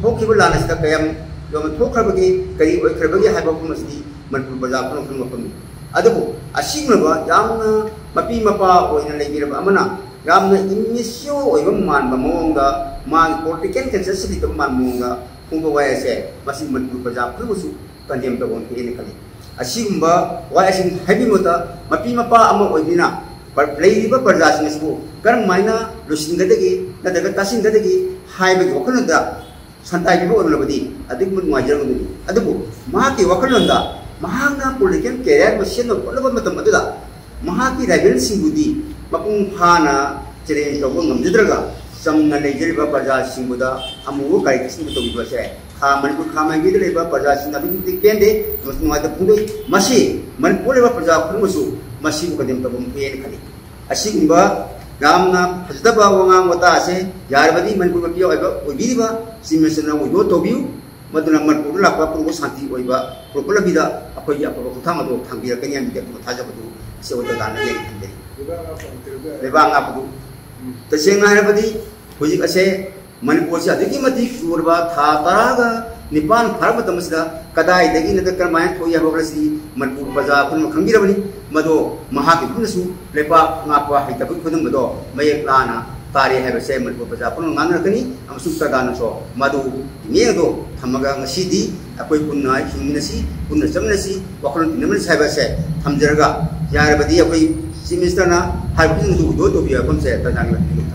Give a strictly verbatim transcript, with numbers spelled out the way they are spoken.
ꯊꯣꯛꯈꯤꯕ ꯂꯥꯟ ꯑꯁꯤꯗ ꯀꯌꯥꯝ ꯌꯥꯝꯅ ꯊꯣꯛꯈ꯭ꯔꯕꯒꯦ, ꯀꯔꯤ ꯑꯣꯏꯈ꯭ꯔꯕꯒꯦ ꯍꯥꯏꯕ ꯋꯥꯐꯝ ꯑꯁꯤꯗꯤ ꯃꯅꯤꯄꯨꯔ ꯄ꯭ꯔꯖꯥ ꯄꯨꯝꯅꯃꯛ ꯈꯪꯕ ꯋꯥꯐꯝꯅꯤ꯫ ꯑꯗꯨꯕꯨ ꯑꯁꯤꯒꯨꯝꯂꯕ ꯌꯥꯝꯅ ꯃꯄꯤ ꯃꯄꯥ ꯑꯣꯏꯅ ꯂꯩꯕꯤꯔꯕ ꯑꯃꯅ ꯌꯥꯝꯅ immature ꯑꯣꯏꯕ ꯃꯥꯟꯕ ꯃꯑꯣꯡꯗ, ꯃꯥꯒꯤ political conscience ꯂꯩꯇꯕ ꯃꯥꯟꯕ ꯃꯑꯣꯡꯗ ꯐꯣꯡꯕ ꯋꯥꯍꯩ ꯑꯁꯦ, ꯃꯁꯤ ꯃꯅꯤꯄꯨꯔ ꯄ꯭ꯔꯖꯥ ꯄꯨꯝꯅꯃꯛꯁꯨ condemn ꯇꯧꯕ ꯑꯃ ꯊꯣꯛꯑꯦꯅ ꯈꯜꯂꯤ꯫ ꯑꯁꯤꯒꯨꯝꯕ ꯋꯥꯍꯩꯁꯤꯡ ꯍꯥꯏꯕꯒꯤ ꯃꯍꯨꯠꯇ, ꯃꯄꯤ ꯃꯄꯥ ꯑꯃ ꯑꯣꯏꯕꯅꯤꯅ ꯄ-, ꯂꯩꯔꯤꯕ ꯄ꯭ꯔꯖꯥꯁꯤꯡ ꯑꯁꯤꯕꯨ ꯀꯔꯝ ꯍꯥꯏꯅ ꯂꯣꯏꯁꯤꯟꯒꯗꯒꯦ ꯅꯠꯇ꯭ꯔꯒ ꯇꯥꯁꯤꯟꯒꯗꯒꯦ ꯍꯥꯏꯕꯒꯤ ꯋꯥꯈꯜꯂꯣꯟꯗ ꯁꯟꯇꯥꯏ ꯄꯤꯕ ꯑꯣꯏꯔꯝꯂꯕꯗꯤ ꯑꯗꯨꯛꯀꯤ ꯃꯇꯤꯛ ꯅꯨꯡꯉꯥꯏꯖꯔꯝꯒꯅꯤ꯫ ꯑꯗꯨꯕꯨ ꯃꯍꯥꯛꯀꯤ ꯋꯥꯈꯜꯂꯣꯟꯗ ꯃꯍꯥꯛꯅ political career ꯑꯃ ꯁꯦꯝꯅꯕ ꯍꯣꯠꯅꯕ ꯃꯇꯝ ꯑꯗꯨꯗ ꯃꯍꯥꯛꯀꯤ rivalꯁꯤꯡꯕꯨꯗꯤ ꯃꯄꯨꯡ ꯐꯥꯅ challenge ꯇꯧꯕ ꯉꯝꯖꯗ꯭ꯔꯒ ꯆꯝꯅ ꯂꯩꯖꯔꯤꯕ ꯄ꯭ꯔꯖꯥꯁꯤꯡꯕꯨꯗ ꯑꯃꯨꯕ ꯀꯥꯔꯤ ꯀꯛꯁꯤꯟꯕ ꯇꯧꯕꯤꯕ ꯑꯁꯦ ꯈꯥ ꯃꯅꯤꯄꯨꯔ ꯈꯥ ꯃꯥꯏꯀꯩꯗ ꯂꯩꯕ ꯄ꯭ꯔꯖꯥꯁꯤꯡꯅ ꯑꯗꯨꯛꯀꯤ ꯃꯇꯤꯛ ꯄꯦꯟꯗꯦ ꯑꯃꯁꯨꯡ ꯅꯨꯡꯉꯥꯏꯇꯕ ꯐꯣꯡꯗꯣꯛꯏ꯫ ꯃꯁꯤ ꯃꯅꯤꯄꯨꯔ ꯂꯩꯕ ꯄ꯭ꯔꯖꯥ ꯈꯨꯗꯤꯡꯃꯛꯁꯨ ꯃꯁꯤꯕꯨ condemn ꯇꯧꯕ ꯑꯃ ꯊꯣꯛꯑꯦꯅ ꯈꯜꯂꯤ꯫ ꯑꯁꯤꯒꯨꯝꯕ ꯌꯥꯝꯅ ꯐꯖꯗꯕ ꯋꯥꯉꯥꯡ ꯋꯥꯇꯥ ꯑꯁꯦ ꯌꯥꯔꯕꯗꯤ ꯃꯅꯤꯄꯨꯔ ꯃꯄꯤ ꯑꯣꯏꯕ, ꯑꯣꯏꯕꯤꯔꯤꯕ Chief Ministerꯅ withdraw ꯇꯧꯕꯤꯌꯨ꯫ ꯃꯗꯨꯅ ꯃꯅꯤꯄꯨꯔꯗ ꯂꯥꯛꯄ ꯄꯨꯝꯅꯃꯛ ꯁꯥꯟꯇꯤ ꯑꯣꯏꯕ ꯄꯨꯔꯛꯄ ꯂꯝꯕꯤꯗ ꯑꯩꯈꯣꯏꯒꯤ ꯑꯐꯕ ꯈꯣꯡꯊꯥꯡ ꯑꯗꯨ ꯊꯥꯡꯕꯤꯔꯛꯀꯅꯤ ꯍꯥꯏꯕꯒꯤ ꯑꯐꯕ ꯊꯥꯖꯕꯗꯨ ꯏꯆꯦ ꯑꯣꯏ ꯇꯔꯥꯅ ꯂꯩ ꯈꯟꯖꯩ꯫ ꯂꯩꯕꯥꯛ ꯉꯥꯛꯄꯗꯨ꯫ ꯇꯁꯦꯡꯅ ꯍꯥꯏꯔꯕꯗꯤ ꯍꯧꯖꯤꯛ ꯑꯁꯦ ꯃꯅꯤꯄꯨꯔꯁꯤ ꯑꯗꯨꯛꯀꯤ ꯃꯇꯤꯛ ꯆꯨꯔꯕ ꯊꯥ ꯇꯔꯥꯒ ꯅꯤꯄꯥꯟ ꯐꯥꯔꯛꯄ ꯃꯇꯝ ꯑꯁꯤꯗ ꯀꯗꯥꯏꯗꯒꯤ ꯅꯠꯇ꯭ꯔꯒ ꯀꯔꯝꯍꯥꯏꯅ ꯊꯣꯛꯏ ꯍꯥꯏꯕ ꯋꯥꯈꯜ ꯑꯁꯤ ꯃꯅꯤꯄꯨꯔ ꯄ꯭ꯔꯖꯥ ꯄꯨꯝꯅꯃꯛ ꯈꯪꯕꯤꯔꯕꯅꯤ꯫ ꯃꯗꯣ ꯃꯍꯥꯛꯀꯤ ꯈꯨꯠꯅꯁꯨ ꯂꯩꯕꯥꯛ ꯉꯥꯛꯄ ꯍꯩꯇꯕꯒꯤ ꯈꯨꯗꯝ ꯑꯗꯣ ꯃꯌꯦꯛ ꯂꯥꯅ ꯇꯥꯔꯦ ꯍꯥꯏꯕꯁꯦ ꯃꯅꯤꯄꯨꯔ ꯄ꯭ꯔꯖꯥ ꯄꯨꯝꯅꯃꯛ ꯉꯥꯡꯅꯔꯛꯀꯅꯤ ꯑꯃꯁꯨꯡ ꯁꯔꯀꯥꯔꯅꯁꯨ ꯃꯗꯨ ꯃꯤꯠꯌꯦꯡ ꯑꯗꯣ ꯊꯝꯃꯒ ꯉꯁꯤꯗꯤ ꯑꯩꯈꯣꯏ ꯄꯨꯟꯅ ꯍꯤꯡꯃꯤꯟꯅꯁꯤ, ꯄꯨꯟꯅ ꯆꯠꯃꯤꯟꯅꯁꯤ, ꯋꯥꯈꯜꯂꯣꯟ ꯇꯤꯟꯅꯃꯤꯟꯅꯁꯤ ꯍꯥꯏꯕ ꯑꯁꯦ ꯊꯝꯖꯔꯒ, ꯌꯥꯔꯕꯗꯤ ꯑꯩꯈꯣꯏ Chief Ministerꯅ ꯍꯥꯏꯔꯤꯕ ꯈꯨꯗꯤꯡ ꯑꯗꯨ withdraw ꯇꯧꯕꯤꯌꯨ ꯍꯥꯏꯕ ꯋꯥꯐꯝꯁꯦ ꯇꯟꯖꯥꯒꯤ ꯃꯇꯨꯡ